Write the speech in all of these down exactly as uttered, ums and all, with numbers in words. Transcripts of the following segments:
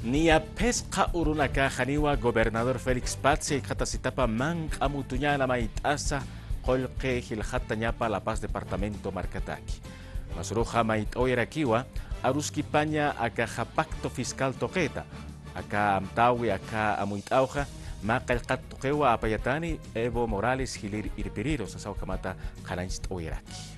Niya phisqa urunaka janiwa gobernador Félix Patzi jikxatasitapa manq'a mutuñäna mayt'asa qullqi jilxatañapa La Paz departamento markataki. Masuruxa mayt'awayarakiwa aruskipaña akaxa pacto fiscal tuqita. Aka amtäwi aka amuyt'awxa mä qillqat tuqiwa apayatani Evo Morales jilïr irpiriru sasaw ukhamata qhanañcht'awayaraki.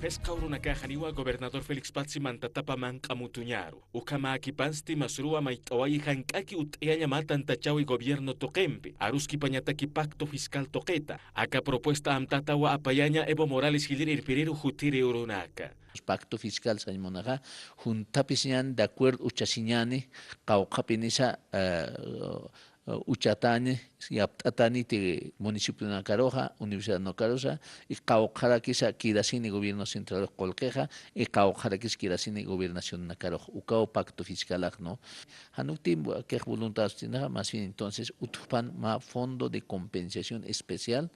Phisqa urunaka janiwa gobernador Félix Patzi mantatapa manq'a mutuñaru. Ukhamäkipansti masuruwa mayt'awayi jank'aki utt'ayaña mä tantachäwi gobierno tuqimpi, aruskipañataki pacto fiscal tuqita. Aka propuesta amtatawa apayaña Evo Morales jilïr irpiriru jutiri urunaka. Pacto fiscal sañ munaxa, junthapis ñan de acuerdo uchasiñäni, qawqhapinisa, eh, uchatäni, yapt'atäni ti municipionakaruxa, universidadnakarusa, y qawqharakisa quedasini gobierno centralux qullqixa, y qawqharakis quedasini gobernacionnakarux, ukaw pacto fiscalax, ¿no? Jan uk tiempo akix voluntad sutinaxa, más bien entonces utjpan mä fondo de compensación especial,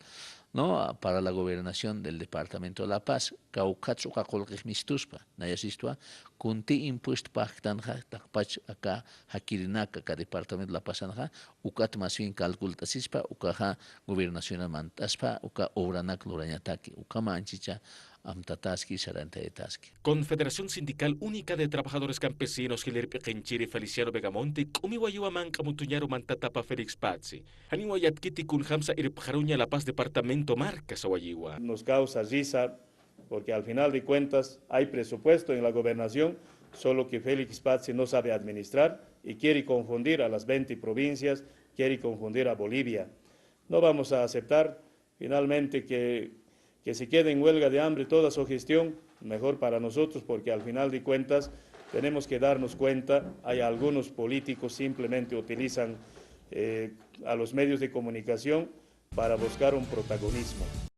¿no? Para la gobernación del departamento de La Paz, kawkhatsa uka qullqix mistuspa, nayasistwa, kunti impuesto pagtanxa, taqpach aka jakirinaka, aka departamento La Pazanxa, ukat más bien calcult'asispa, ukaxa gobernacionan mantaspa, uka obranak lurañataki, ukhama anchhichha amtataski, sarantayataski. Confederación Sindical Única de Trabajadores Campesinos jilïr p'iqinchiri Feliciano Vegamonte, k'umiwayiwa manq'a mutuñaru mantatapa Félix Patzi. Janiwa yatkiti kunjamsa irpxaruña La Paz departamento marka sawayiwa. Nos causa risa porque al final de cuentas hay presupuesto en la gobernación, solo que Félix Patzi no sabe administrar y quiere confundir a las veinte provincias, quiere confundir a Bolivia. No vamos a aceptar finalmente que, que se quede en huelga de hambre toda su gestión, mejor para nosotros, porque al final de cuentas tenemos que darnos cuenta, hay algunos políticos simplemente utilizan, eh, a los medios de comunicación para buscar un protagonismo.